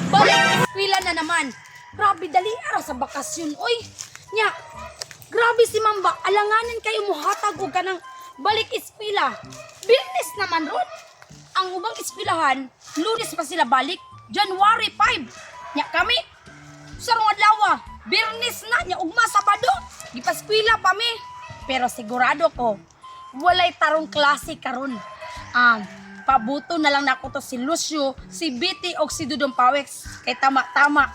Balik eskwela na naman. Grabe, dali ara sa bakasyon, oy. Nya, grabe si Mamba, alanganin kayo muhatag og kanang balik eskwela. Business naman ron. Ang ubang eskwelahan, Lunes pa sila balik, January 5. Nya kami, sa rong adlaw, Biyernes na, nya ugma Sabado, gipaskwela pa mi. Pero sigurado ko, walay tarong klase karon. Pabuto na lang nako to si Lucio, si Biti og si Dudong Pawex. Kay tama-tama,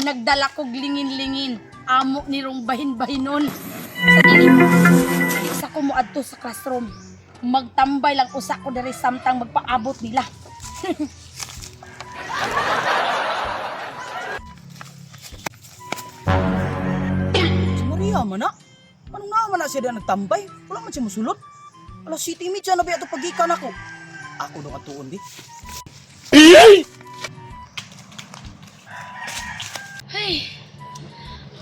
nagdala kog lingin-lingin. Amo ni rong bahin-bahinon. Sa dilim, isa ko moadto sa classroom. Magtambay lang usa ko diri samtang magpaabot nila. Si Maria man na. Anong naa man na siya diyan nagtambay? Wala man siya musulot. Ala, city meet siya na ba ito pagikan ako. Ako nung atuon di. Ay,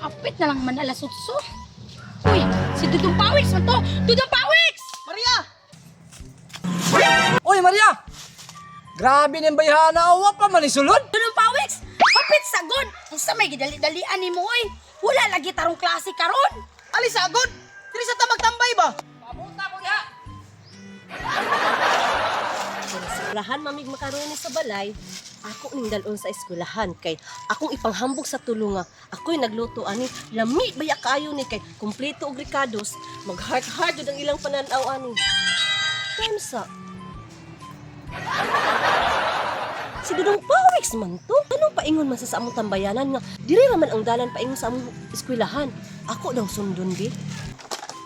kapit na lang man alas 8. Uy, si Dudong Pawex man to! Dudong Pawex! Maria! Oy Maria! Grabe niyang bayhana, wa pa man isulod. Dudong Pawex! Kapit sagod! Ang sa may gidali-dalian ni mo, oy! Wala lagi tarong klase karon! Ali sagod! Dili sa ta magtambay ba? Pamunta ko diha. Kung eskwelahan mamig makaroni sa balay, ako ning dalon sa eskwelahan kay akong ipanghambog sa tulunga. Ako'y nagluto ani, lami baya kaayo ni kay kumpleto og rikados, mag heart heart jud ang ilang pananaw ani. Kansa? Si Dudong Pawex man to. Anong paingon man sa among tambayanan nga diri ra man ang dalan paingon sa among eskwelahan. Ako daw sundon di.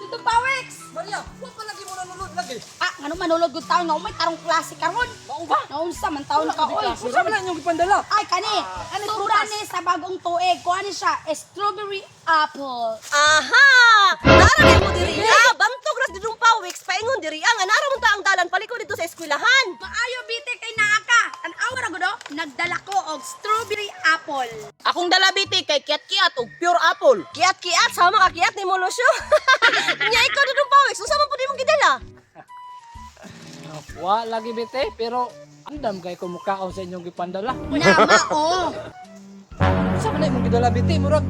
Dudong Pawex! Maria, wa pa lagi mo nanulod lagi. Ah, ngano manulog gud taon nga umay tarong klase karon. Mao ba? Naunsa man taon ka, oy. Unsa man na inyong gipandala? Ay, kani! Sobra ni sa bagong tuig. Kuha ni siya, strawberry apple. Aha! Nara na mo diri ah, bantog ra si Dudong Pawex paingon diri ah, nga nara man ta ang dalan paliko dito sa eskwelahan. Maayo bite kay naa ka. Tan-awa ra gud oh. Nagdala ko og strawberry apple. Akong dala biti kay kiat-kiat og pure apple. Kiat-kiat, sama ka kiat ni mo, Lucio. Nya ikaw Dudong Pawex, unsa man pud imong gidala? Wa lagi bete, pero andam kay kumukaon sa inyong gipandala. Nama, oh. Unsa man na imong gidala bete, murag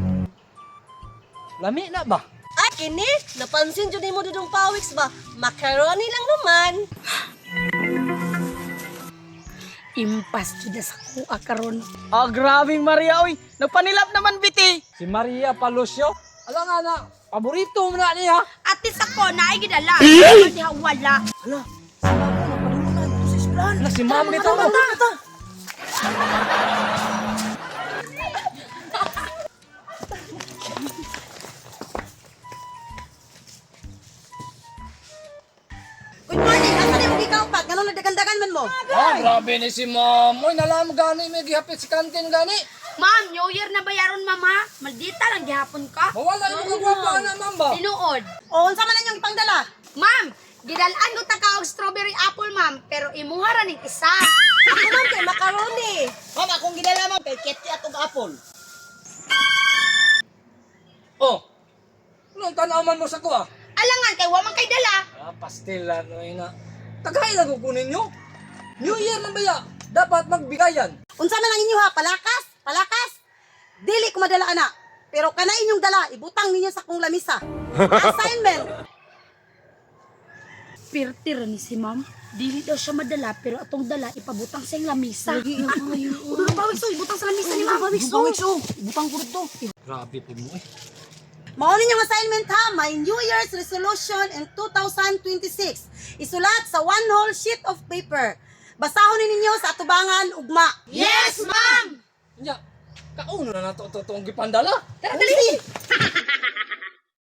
lami na ba? Ay, kini, napansin jud nimo Dudong Pawex ba? Macaroni lang naman. Impas jud na sa kuha karon. Ah, grabing Maria oy. Nagpanilap naman biti. Si Maria Palusyo. Ala nga na, paborito mo na niya. At least ako, naay gidala. Pero diha wala. Ala, si mama nagpadulong na dito sa eskwelahan. Ala, si ma'am bitaw mo. Tara, tara. Good morning. Asa na yung ikaw pa? Ganun nagdagandagan man mo. Ah, grabe ni si ma'am. Oy, nalam gani may gihapit sa kantin gani. Ma'am, New Year na bayaron, mama. Maldita lang gihapon ka. Mawala yung kagwapa na ma'am ba? Tinuod. O, unsa man inyong ipangdala? Ma'am, gidalaan ko ta ka og strawberry apple, ma'am. Pero imuha ra ning isa. Ako man kay macaroni. Ma'am, akong gidala ma'am kay kiat-kiat og apple. Oh. Anong tanaw man mo sa kuha? Alangan kay wa man kay dala. Ah, pastil ano ina. Tagay lang ko kunin nyo. New Year man baya. Dapat magbigayan. Unsa man ang inyo ha? Palakas? Palakas? Dili ko madala ana. Pero kana inyong dala, ibutang ninyo sa kong lamisa. Assignment. Pirtir ni si ma'am. Dili daw siya madala pero atong dala ipabutang sa iyang lamisa. Ulo pa so ibutang sa lamisa ni ma'am. Bawik so. Ibutang ko dito. Grabe po mo eh. Mao ninyong assignment ha, my New Year's resolution in 2026. Isulat sa one whole sheet of paper. Basahon ni ninyo sa atubangan ugma. Yes, ma'am. Nya, kauno na nato to tong gipandala. Tara dali.